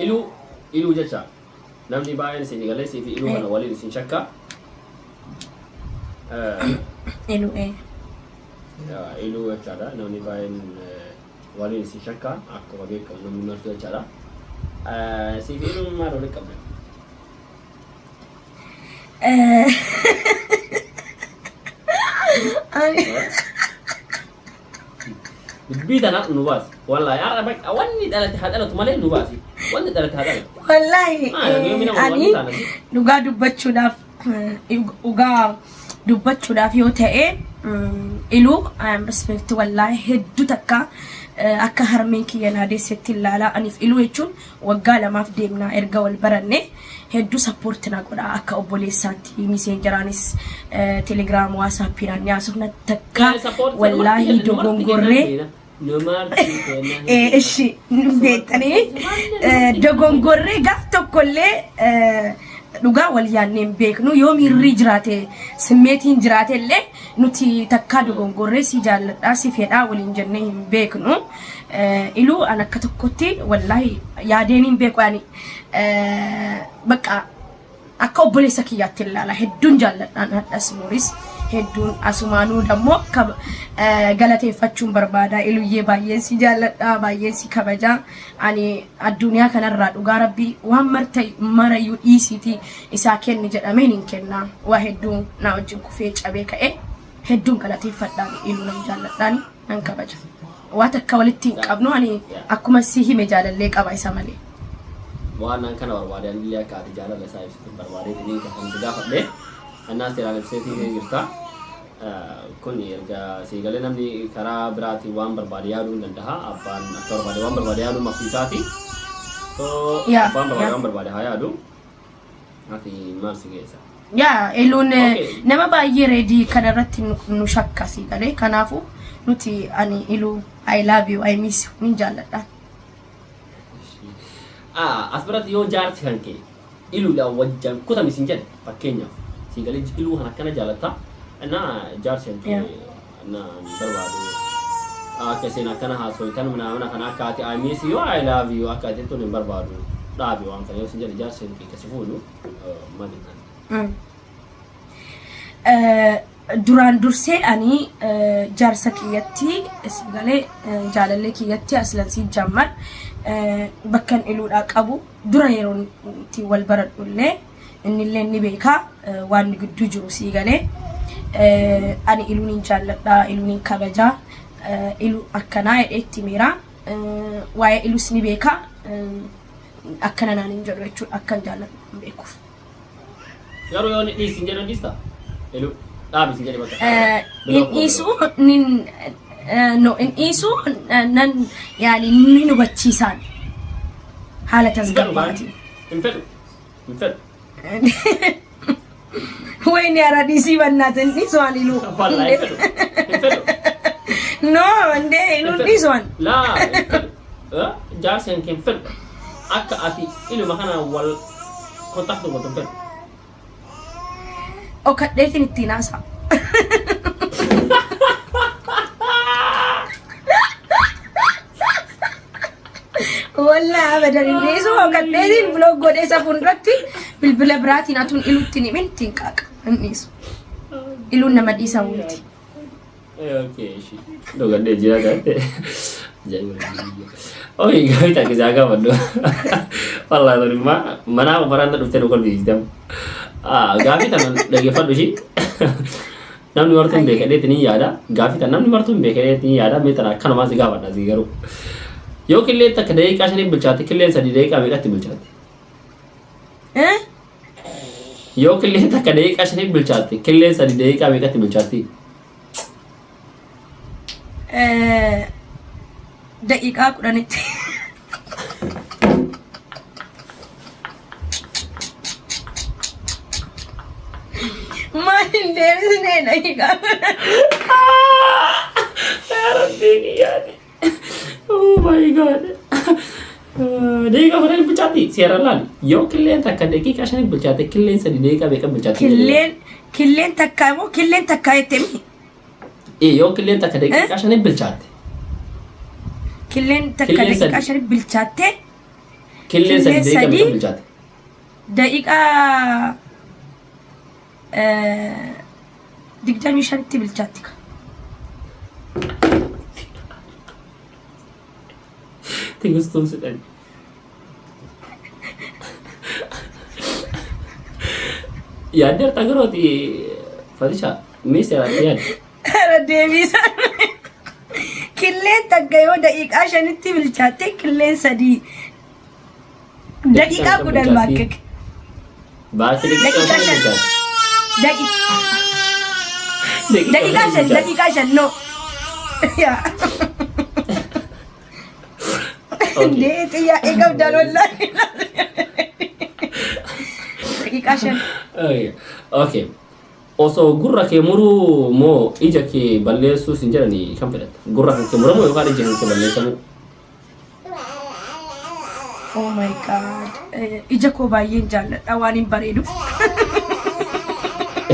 Iluu iluu jecha namni baay'een isin galee siif iluu kana waliin isin shakka. Iluu ee. Iluu jechaadha namni baay'een waliin isin shakka akkuma beekamu namni martuu jechaadha. Siif iluun maal waliin qabdan? Ani Dubbii tana nu baasi. Wallaahi har'a bakka wanni dhalate haa dhalatu malee nu baasi. Wanni dhalate haa dhalatu. Wallaahi Maali yoomii nama ani wanni taana si. dhugaa dubbachuudhaaf dhugaa dubbachuudhaaf yoo ta'e iluu I am respect wallaahi hedduu takka akka harmeen kiyya naa deessetti ilaalaa aniif iluu jechuun waggaa lamaaf deemnaa erga wal baranne hedduu support na godha akka obboleessaatti messengeraanis telegram whatsappidhaan ni haasofna takka wallaahi dogongorree ishi beektanii dogongorree gaaf tokkollee dhugaa wal yaadnee hin beeknu yoo miirri jiraate simmeetiin jiraate illee nuti takkaa dogongorree si jaalladhaa si fedhaa waliin jennee hin beeknu. Iluu an akka tokkotti wallaahi yaadeen hin beeku ani bakka akka obboleessa kiyyaatti ilaala hedduun jaalladhaan hadhas mooris hedduun asumaanuu dammoo galateeffachuun barbaada iluyyee baay'een si jaalladha baay'een si kabaja ani addunyaa kanarraa dhugaa rabbii waan marta marayyuu dhiisiitii isaa kenni jedhameen hin kenna waa hedduu naa wajjin kufee cabee ka'e hedduun galateeffadhaan iluu nan jaalladhaan nan kabaja. Waa takka walitti hin qabnu ani akkuma si hime jaalallee qaba isa malee. Waan an kana barbaade anillee akka ati jaalala isaa ibsitu barbaadeeti niin kan si gaafadhe. Annaas seeraan ibseetii jirta. Kun erga sii galee namni karaa biraatiin waan barbaade yaaduu hin danda'a. Abbaan akka barbaade waan barbaade yaaduu maftii isaati. So abbaan barbaade waan barbaade haa yaadu. Ati maal si geessa? Yaa eluun nama baay'ee reedii kanarratti nu shakka sii galee kanaafuu nuti ani iluu I love you I miss you nin jaalladha. As biratti yoo jaarsi kan kee iluudhaan wajjan kutami sin jedhe fakkeenyaaf sii galee iluu kan akkana jaalatta na jaarsi kan kee na barbaadu akka isin akkana haasoytan mana kana akka ati I miss you I love you akka ati tun hin barbaadu dhaabi waan kana yoo sin jedhe jaarsi kan kee kasi fuudhu maal jettaan? Duraan dursee ani jaarsa kiyyatti galee jaalallee kiyyatti aslansii jammar bakkan iluudhaa qabu dura yeroo itti wal baradhullee innillee ni beeka waan gidduu jiru sii galee ani iluun hin jaalladha iluun hin kabajaa ilu akkanaa jedhee itti miira waa'ee ilus ni beeka akkana naan hin jedhu jechuudha akkan jaalladhu hin beekuuf. Garuu yoo inni dhiisi hin jedhu hin dhiista? Elu dhaabi sin jedhe bakka. Hin dhiisu nin no hin dhiisu nan yaani ni hubachiisaan haala tasgabbaatiin. Hin fedhu. Hin fedhu. Wayni ara dhiisii bannaat hin dhiisu ani iluu. Wallahi hin fedhu. Hin fedhu. No indee iluu hin dhiisu ani. Laa hin fedhu. Jaarsi kan kee hin fedhu. Akka ati iluma kana wal kontakti gootu hin fedhu. Dhokadheetiin ittiin haasa'a. Wallaa abadan hin dhiisu dhokadheetiin blog godhee isa fuulduratti bilbila biraatiin atuun iluutti hin himin ittiin qaaqa hin dhiisu. Iluun nama dhiisamu miti. Okay, ishi. Dhogadhee jira taate. Ajaa'iba. Okay, gaarii takka isaa gaafadhu. Wallaahi tuni ma manaa baraanda dhuftee nu kolfisiistamu. Ah, gaafii tana dhaggeeffadhu ishii. Namni martuu hin beekadheetti ni yaada. Gaafii tana namni martuu hin beekadheetti ni yaada. Mee tana akkanumaa si gaafadha si garuu. Yoo killeen takka daqiiqaa shanii bilchaatte killeen sadii daqiiqaa meeqatti bilchaatti? Eh? Yoo killeen takka daqiiqaa shanii bilchaatte killeen sadii daqiiqaa meeqatti bilchaatti? Daqiiqaa 10tti. Maal hin deebisnee daqiiqaa? Yaa Rabbii kiyyaati. Oh my God. Daqiiqaa 10 bilchaatti seera laali. Yoo killeen takka daqiiqaa shanii bilchaatte killeen sadii daqiiqaa meeqa bilchaatti? Killeen takka immoo killeen takka jette mi? Ee yoo killeen takka daqiiqaa shanii bilchaatte. Killeen takka Killeen daqiiqaa sadii. shanii bilchaatte Killeen Killeen 3 daqiiqaa 3 meeqa bilchaate? Daqiiqaa 25tti bilchaatti ka. Tigistuun sidhan. Yaadde harta garooti Fatisha mee seeraatti yaadde. Irra deebiisaa. Killeen takka yoo daqiiqaa 5tti bilchaatte killeen 3 daqiiqaa 10 baakkake. Baakki daqiiqaa Daqiiqaa 5 5. bilchaate. Daqiiqaa Daqiiqaa 5 5 daqiiqaa 5 no. Yaa. Okay. Ndee xiyyaa'ee qabdan wallaahi. Daqiiqaa 5. Okay. Okay. Osoo gurra kee muruu moo ija kee balleessuu sin jedhanii kam filatta? Gurra kan kee muramu yookaan ija kan kee balleessamuu? Oh my God. Ija koo baay'een jaalladha waan hin bareeduuf.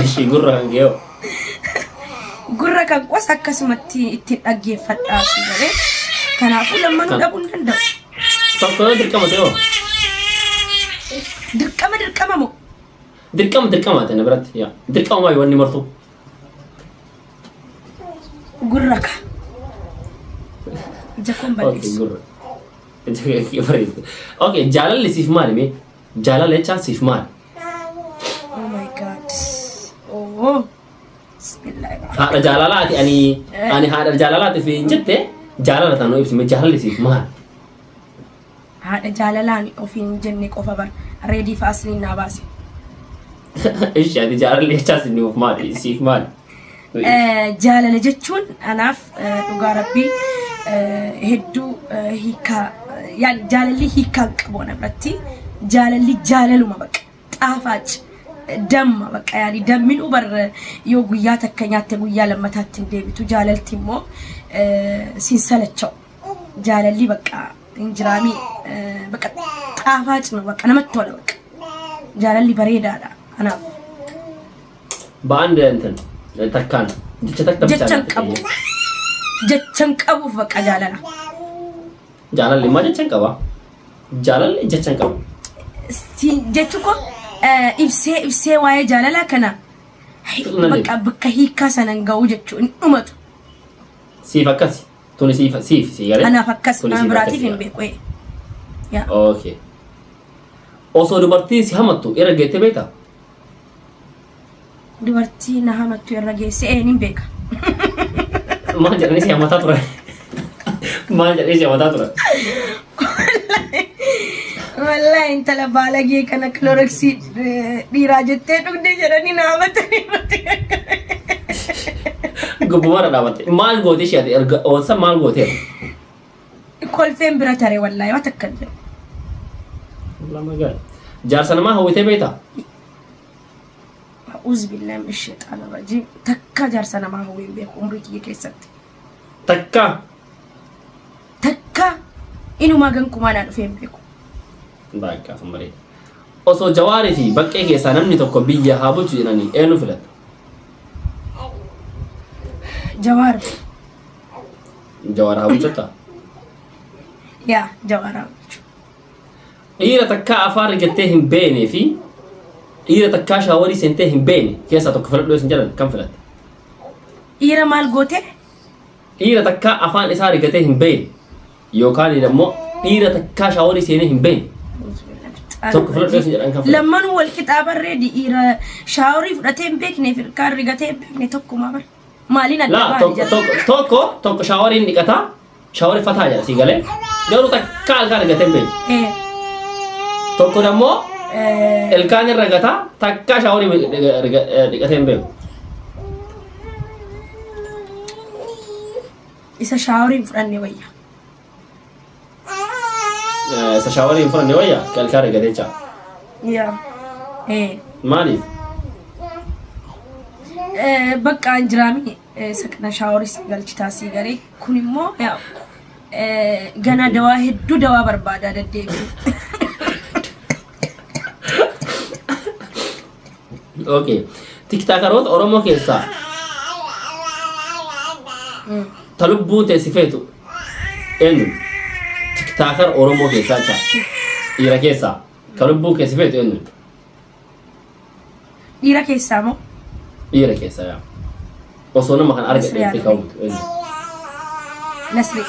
Ishii gurra kan kee hoo? Gurra kan qos akkasumatti ittiin dhaggeeffadhaa si malee. Kanaafuu lammanuu dhabuu hin danda'u. Tokko yoo dirqama ta'e hoo? Dirqama dirqama moo? Dirqama dirqama ta'e na biratti yaa. Dirqama maayi wanni martuu? Gurra ka. Ija koon Okay, balleessu. gurra. Ija kee bareessa. Okay, jaalalli siif maali mee? Jaalala jechaan siif maali? Oh my God. Oh. Bismillahirrahmanirrahim. Haadha jaalalaati ani haadha jaalalaati fi hin jette jaalala tanuu ibsi mee jaalalli siif maali? Haadha jaalalaan ofiin hin jenne qofa bar. Reedii fa asliin naa baase. Ishi ati jaalalli jechaan siif maali? Siif maali? Jaalala jechuun anaaf dhugaa rabbii hedduu hiikaa yaani jaalalli hiikaa hin qabu ana biratti jaalalli jaalaluma baqa xaafaac damma baqa yaani damminuu bar yoo guyyaa takka nyaatte guyyaa lammataatti hin deebitu jaalalti immoo sin salacha'u jaalalli baqa hin jiraamii baqa xaafaac no baqa namatti tola baqa jaalalli bareedaadha anaaf. በአንድ እንትን takkaan jecha takka Jechan bichaa qabu. Jechan qabuuf baqa jaalala. Jaalalli immoo jechan qaba. Jaalalli jechan qaba. Jechi koo ibsee ibsee waa'ee jaalalaa kana bakka bakka hiikaa sana hin ga'u jechuun hin dhumatu. Siif akkasi. Tuni siif siif si galee. Kanaaf akkas Tuni nama siif biraatiif akkasi. hin beeku. Yaa. Okay. Osoo dubartiin si hamattu irra geettee beektaa? Dubartii na hamattu irra geesse een hin beeka. Maal jedhanii si hamataa turan? Maal jedhanii si hamataa turan? Wallaahi intala baalagee kana kiloroksii dhiiraa jettee dhugde jedhanii na hamatanii irratti. Gubbumarra dhaabatte. Maal gootee ishee ati erga oolsa maal gootee? Kolfeen bira tare wallaahi waan takka hin jedhu. Lama gaari. Jaarsa namaa hawwitee beektaa? A'uuzu billaahi min sheexaana rajiim. Takka jaarsa namaa hawwee hin beeku umrii kiyya keessatti. Takka. Takka inumaa gankumaa naa dhufee hin beeku. Bakka sun bareeda. Osoo Jawaarii fi Baqqee keessaa namni tokko biyya haa bulchu jedhanii eenyu filatta? Jawaar. Jawaar haa bulchuttaa? Yaa Jawaar haa bulchu. Dhiira takkaa afaan rigattee hin beeknee fi dhiira takkaa shaaworii seentee hin beekne keessaa tokko filadhu isin jedhan kam filatta? Dhiira maal goote? Dhiira takkaa afaan isaa rigatee hin beekne yookaan immoo dhiira takkaa shaaworii seenee hin beekne tokko filadhu isin jedhan kam filatta? Lammanuu wal qixaa barree dhiira shaaworii fudhatee hin beekne fi ilkaan rigatee hin beekne tokkuma bara. Maaliin adda Laa baane tokko jedha? tokko tokko tokko shaaworiin dhiqataa shaaworii fataa jedha sii galee garuu takkaa ilkaan rigatee hin beekne. Tokko immoo ilkaan irra gataa takkaa shaaworii dhiqatee hin beeku. Isa shaaworii hin fudhanne wayya. Isa shaaworii hin fudhanne wayya ka ilkaan rigatee jechaa. Yaa. Maaliif? Bakka an jiraami isa kana shaaworii si galchitaa sii galee kun immoo yaa ganaa dawaa hedduu dawaa barbaadaa deddeebi'u. Okay. Tiktakaroota Oromoo keessaa ta lubbuun teessi feetu eenyu? Tiktakar Oromoo keessaa jecha. Dhiira keessaa ka lubbuun keessa feetu eenyu? Dhiira keessaa moo? Dhiira keessaa yaa. Osoo nama kan argadhe Nasrii jettee Alamee. kaawwatu eenyu? Nasrii.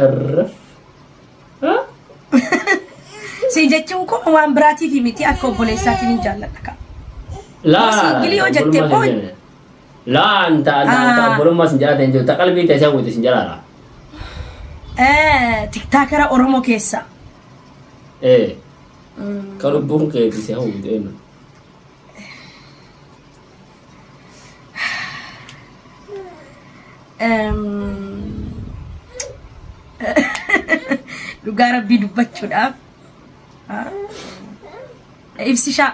Irrif. Si jechuun kun waan biraatiif miti, akka obboleessaatiin hin jaalladha ka. Laa. Siingilii yoo jette obbolummaa sin jenne. Laa, anta anta anta Ah. obbolummaa sin jaalata hin jiru. Ta qalbii ta'e hawwite sin jalaala. TikTokera Oromoo keessaa. Ee. Ka lubbuun keeti si hawwite eenyu? Dhugaa rabbii dubbachuudhaaf ibsishaa.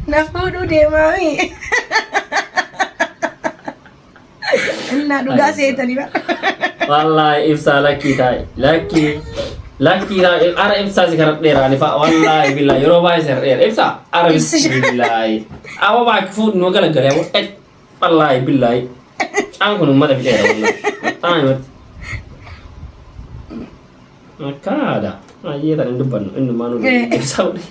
Na fuudhuu deemaami. Innaa dhugaa seetanii bara. Wallaahi ibsaa lakkii taa'e. Lakkii. Lakkii taa'e. Ara ibsaa si karaa dheeraa ni fa'a. Wallaahi billaahi yeroo baay'ee si dheera. Ibsaa. Ara Ibsishaa. billaahi. Awa baakki fuudhu nu galagalee awa. Wallaahi billaahi. Caan kun uummata fixeera wallaahi. Maxxaa himatti. Akkaadha. Ayyee tan hin dubbannu. Innumaa nu ibsaa godhe.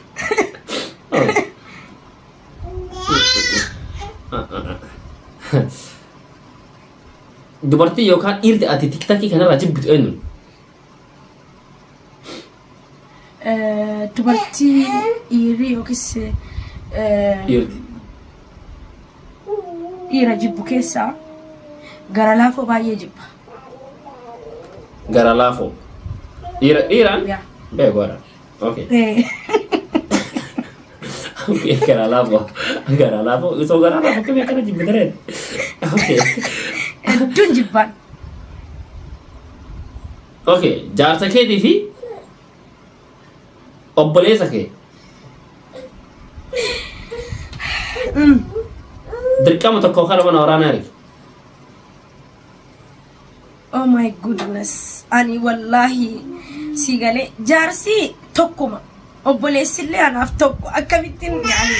Dubartii yookaan dhiirti ati TikTokii kanarraa jibbitu eenyu? Dubartii dhiirri yookiis Dhiirti. Dhiira jibbu keessaa gara laafoo baay'ee jibba. Gara laafoo. Dhiira dhiiraan? Yaa. Beeku ara. Okay. Okay, gara laafoo. Gara laafoo. Osoo gara laafoo akkamii akkana jibbitareen? Okay. Hedduun jibbaan. Okay, jaarsa keetii fi obboleessa kee dirqama tokko kara mana waraanaa ergi. Oh my goodness. Ani wallaahi si galee jaarsi tokkuma. Obboleessillee anaaf tokko akkamittiin yaani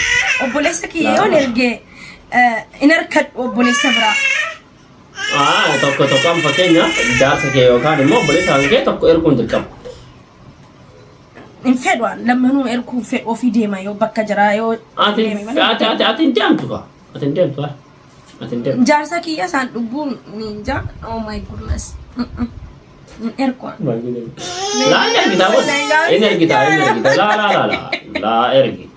obboleessa kiyya yoon ergee hin harkadhu obboleessa biraa. Ah, tokko tokko amma fakkeenyaaf jaarsa kee yookaan immoo obboleessa kee tokko erguun dirqama. Hin fedhu an lammanuu erguu hin fedhu, ofii deema yoo bakka jiraa yoo Ati deeme malee. ati ati ati hin deemtu kaa. Ati hin deemtu haa. Ati hin deemtu. Jaarsa kiyya isaan dhuguu ninja. Oh my goodness. Hin ergu an. Laa, inni ergitaa kun. Inni ergitaa, inni ergitaa. Laa laa laa laa. Laa, ergi.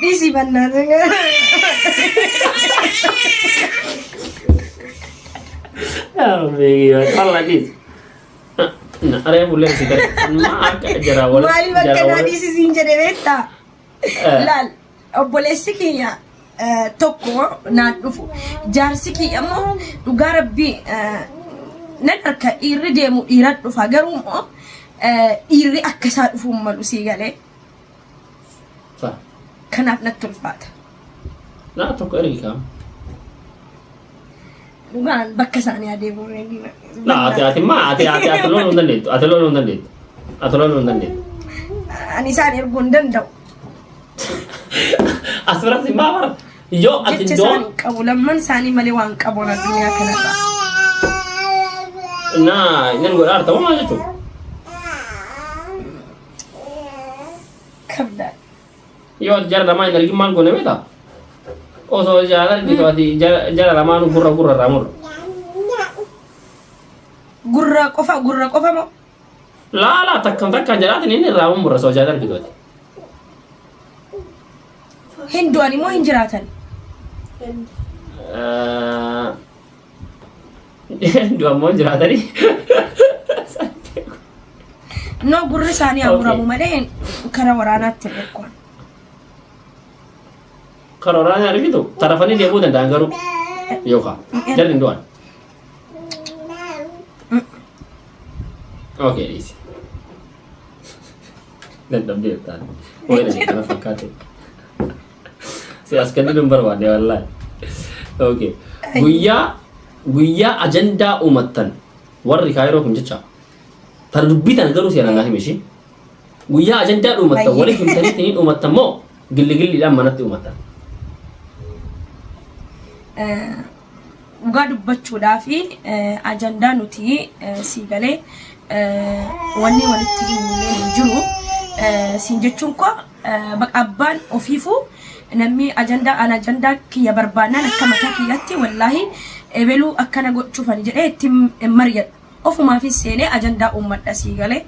Dhiisii bannaa. Walla dhiisi. Aree fuullee si gara. Ma akka jara wal. Maaliif akka naa dhiisisiin jedhe beektaa? Laal, obboleessi kiyya tokko naan dhufu. Jaarsi kiyya immoo dhugaa rabbii nan harka dhiirri deemu dhiiran dhufa, garuu immoo dhiirri akka isaa dhufuu hin malu sii galee. Kanaaf natti ulfaata. Laa, tokko ergi kaam. Dhugaan bakka isaanii adeemuu. Laa, ati ati ma ati ati ati loluu hin dandeettu. Ati loluu hin dandeettu. Ati loluu hin dandeettu. Ani isaan erguu hin danda'u. As biratti maa bara yoo ati Jecha doon isaan qabu lamman isaanii malee waan qabu addunyaa kanarraa. Na inni godhaa arta maal jechuudha. Kabdaa. Yoo ati jara lamaan hin argin maal goone beektaa? Osoo jara argitu ati jara lamaanuu gurra gurra irraa murra. Gurra qofa, gurra qofa moo? Laa laa, takka takkaan jalaatiin inni irraa murra osoo jara argitu ati. Hin du'an immoo hin jiraatan? Du'ammoo hin jiraatanii. No, gurri isaanii haa muramu malee kara waraanaatti hin erguun. Kan waraanaa argitu tarafanii deemuu danda'an garuu yookaan jarri hin du'an. Okay, dhiisi. Dadhabdee jirtaan. Wayina kana fakkaate. Si as kennuu hin barbaanne wallaahi. Okay. Guyyaa guyyaa ajandaa uumattan warri kaayiroo kun jecha. Tana dubbii tana garuu seeraan naa himi ishii. Guyyaa ajandaa dhuumattan Baay'ee. wali himtaniitiin dhuumattan moo gilli gilliidhaan manatti uumattan? Dhugaa dubbachuudhaa fi ajandaa nuti sii galee wanni walitti himnee hin jiru. Siin jechuun koo baqa abbaan ofiifuu namni ajandaa an ajandaa kiyya barbaannaan akka mataa kiyyatti wallaahi ebeluu akkana gochuufani jedhee itti hin mari'adhu. Ofumaafis seenee ajandaa uummadha sii galee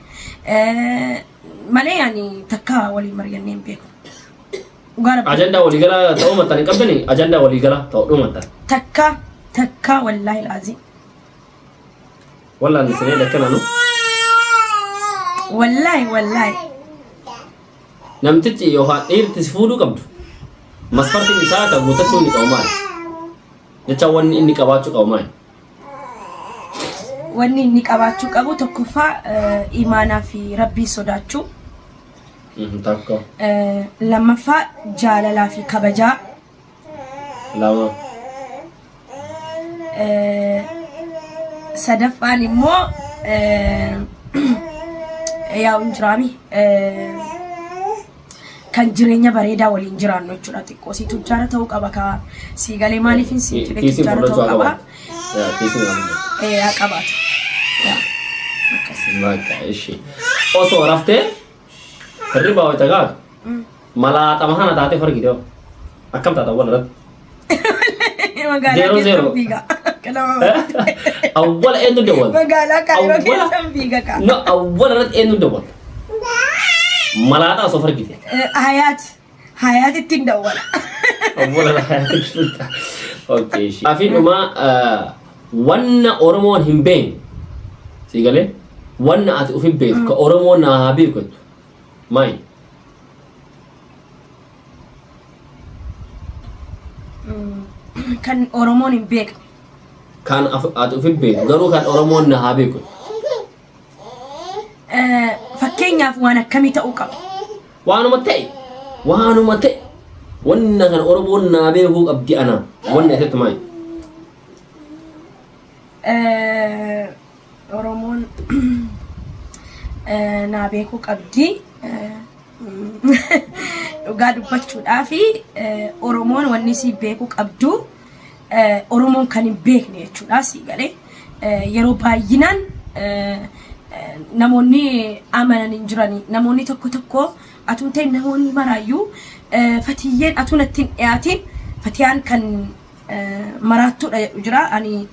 malee ani takka waliin mari'annee hin beeku. Dhugaa rabbi. Ajandaa waliigalaa ta'uu mattan hin qabdani ajandaa waliigalaa ta'uu dhumattan. Takka takka wallaahi laazim. Wallaan isinee dakkana nu. Wallaahi wallaahi. Namtichi yookaan dhiirti si fuudhuu qabdu masfartiin isaa kan guutachuu inni qabu maali? Jecha wanni inni qabaachuu qabu maali? Wanni inni qabaachuu qabu tokkoffaa imaanaa fi rabbii sodaachuu. Takka. Lammaffaa jaalalaa fi kabajaa. Lama. Sadaffaan immoo yaa hin jiraami kan jireenya bareedaa waliin jiraannu jechuudha. Xiqqoo si tujjaara ta'uu qaba kaa sii galee maaliif hin siin jedhe Kiisiin tujjaara furdachuu ta'uu haa qaba. qabaatu. Yaa, Kiisiin haa furdachuu. Haa qabaatu. Yaa, akkas. Bakka ishi. Osoo raftee hirribaa wayita kaatu malaaxama kana taatee fargite hoo. Akkam taata awwal irratti? Magaalaa Zeeroo keessan zeeroo. fiiga. Kanama Awwala eenyu dawwalta? magaalaa Kaayiroo Awwala keessan fiiga kaa. No, awwala irratti eenyu dawwalta? Malaaxaa osoo fargite. Hayaat. Hayaat ittiin dawwala. Awwala irratti. Okay. Gaaffii dhumaa wanna Oromoon hin beekne sii galee wanna ati ofi beektu ka Oromoon naa haa beeku jettu maali? Kan Oromoon hin beekne. Kan ati ofi beektu garuu kan Oromoon na haa beeku. Fakkeenyaaf waan akkamii ta'uu qaba? Waanuma ta'e waanuma ta'e wanna kan Oromoon naa beekuu qabdi ana wanna isatti maali? Oromoon naa beekuu qabdi. Dhugaa dubbachuudhaa fi Oromoon wanni isii beekuu qabdu Oromoon kan hin beekne jechuudha sii galee. Yeroo baay'inaan namoonni amanan hin jirani. Namoonni tokko tokko atuun ta'e namoonni maraayyuu fatiyyeen atuu natti hin dhiyaatiin fatiyaan kan maraattuudha jedhu jira. Ani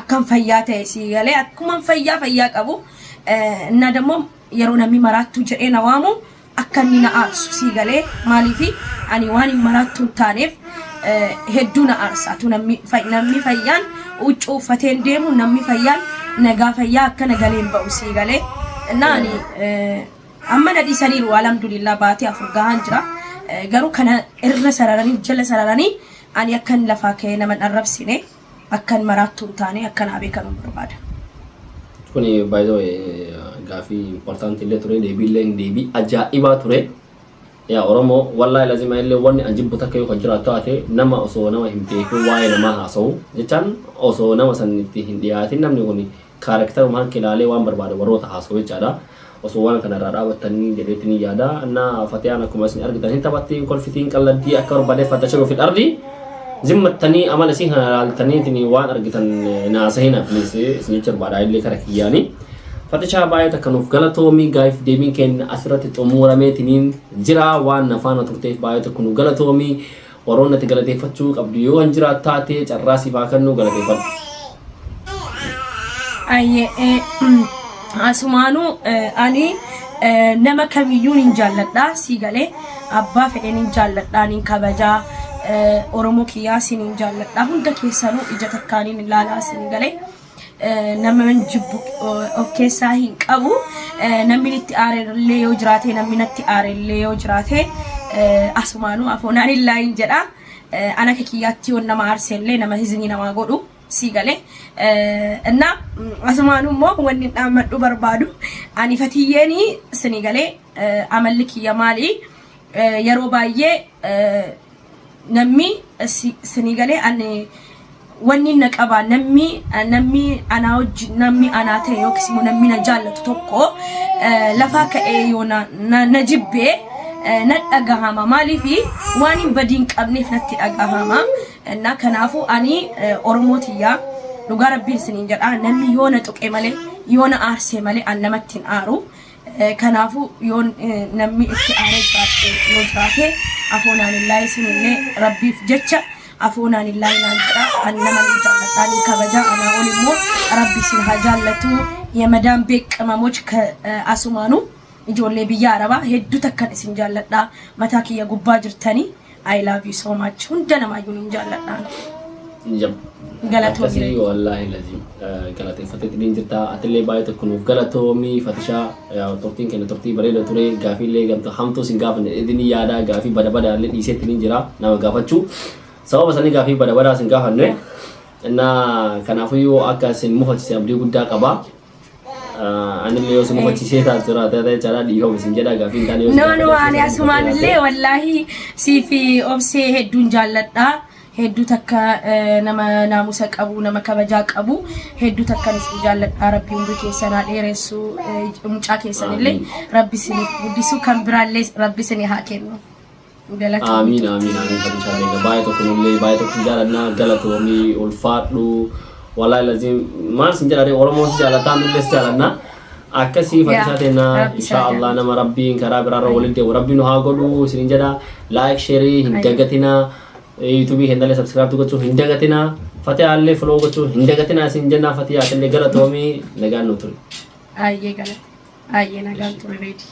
akkan fayyaa ta'e sii galee akkuman fayyaa fayyaa qabu. Na dammoo yeroo namni maraattuu jedhee na waamu akka inni na aarsu sii galee maaliifi ani waan hin maraattuu hin taaneef hedduu na aarsa. Atu namni namni fayyaan huccuu uffatee hin deemu namni fayyaan nagaa fayyaa akkana galee hin ba'u sii galee. Na ani amma na dhiisaniiru alhamdulillah baatee 4 gahaan jira. Garuu kana irra sararanii jala sararanii ani akkan lafaa ka'ee nama hin arrabsine akkan maraattuu hin taane akka naa beekamu barbaada. Kuni by the way gaafii important illee ture deebii illee deebii ajaa'ibaa ture. Yaa Oromoo wallaahi lazima illee wanni an jibbu takka yoo kan jiraatu taate nama osoo nama hin beekin waa'ee namaa haasa'u jechaan osoo nama san itti hin dhiyaatin namni kun characteruma hanka ilaalee waan barbaade warroota haasa'u jechaadha. Osoo waan kana irraa dhaabattanii jedheetti ni yaada. Na Fatiyaan akkuma isin argitan hin taphatti, hin kolfiti, hin qalladdii akka barbaadee fattashiru fi dhardi. Zimmattanii amala isin kana ilaaltaniitiin waan argitan naasahina please isin jecha barbaada illee kara kiyyaanii. Fatishaa baay'ee takka nuuf galatoomii gaaf deebiin keenya asirratti xumurameetiniin jira waan na faana turteef baay'ee tokko nu galatoomii warroonni ati galateeffachuu qabdu yoo kan jiraatu taate carraa siif haa kennu galateeffadhu. Ayyee asumaanuu ani nama kamiyyuu nin jaalladha sii galee abbaa fedhe nin jaalladha nin kabajaa Oromoo kiyyaa sinin jaalladha hunda keessanuu ija takkaaniin ilaalaa sin galee nama jibbu of keessaa hin qabu namni itti aarellee yoo jiraate namni natti aarellee yoo jiraate asumaanuu afoonaan illaa hin jedha ana akka kiyyaatti yoo nama aarsellee nama hizinii namaa godhu sii galee እና asumaanuu immoo wanni dhaammadhu barbaadu ani fatiyyeeni sinii galee amalli kiyya maali yeroo baay'ee namni sinii galee ani Wanni na qaba, namni anaa wajjin, namni anaa ta'e yookiis immoo namni na jaallatu tokko lafaa ka'ee yoo na jibbee na dhagahama. Maaliif? Waan hin badii hin qabneef natti dhagahama. Na kanaafuu ani Oromoo tiyyaa, dhugaa Rabbiin isiniin jedha, namni yoo na tuqe malee, yoo na aarsee malee, an namatti hin aaru. Kanaafuu yoo namni itti aaree jiraate, yoo jiraate, afoonaan illaa isinillee Rabbiif jecha afoonaan illaa naan jedha. An nama ni jaalladha, ni kabaja. Anaa ol immoo Rabbi isin haa jaallatu. የመዳም ቤት ቅመሞች asumaanuu ijoollee biyya Arabaa hedduu takkan isin jaalladha. Mataa kiyya gubbaa jirtanii, I love you so much. Hunda namaayyuu ni jaalladha. Jab. Galatoomii. Akkasii wallaahi lazim galateeffateetti ni jirta. Atillee baay'ee tokko nuuf galatoomii, Fatishaa. Turtiin keenya turtii bareeda ture. Gaafiillee gamta hamtuu sin gaafanne idini yaada gaafii bada badaallee dhiiseetti ni jira nama gaafachuu. Sababa sanii gaafii bada badaa sin gaafanne. እና kanaafuyyuu akka isin mufachiise abdii guddaa qaba. Anillee yoo isin mufachiisee taate jiraate jechaadha, dhiifama isin jedha, gaafii hin taane yoo isin No, gaafadhe ani isin asumaanillee wallaahi siif obsee hedduun jaalladha. Hedduu takka nama naamusa qabu, nama kabajaa qabu, hedduu takkan isin jaalladha. Rabbi umrii keessan haa dheeressu, mucaa keessanillee Rabbi isiniif guddisu, kan biraallee Rabbi isinii haa kennu. Galatoomii. Amiin, amiin, amiin. Fatishaa keenya, baay'ee tokko nullee baay'ee tokko sin jaalannaa, galatoomii, ulfaadhu. Wallaahi lazim maal sin jedha, Oromoon si jaalataa, nullee si jaalannaa. Akkasii Fatishaa teennaa. Rabbi insha isaa Allah nama Rabbiin karaa biraarra waliin deemu Rabbi nu haa godhu isin jedha. Like, share hin dagatinaa. YouTubeii keenyallee subscribe gochuu hin dagatinaa. Fatihaallee follow gochuu hin dagatinaa isin jennaa. Fatihaa illee galatoomii, nagaan nu ture. Ayyee galata. Ayyee, nagaan ture, reedi.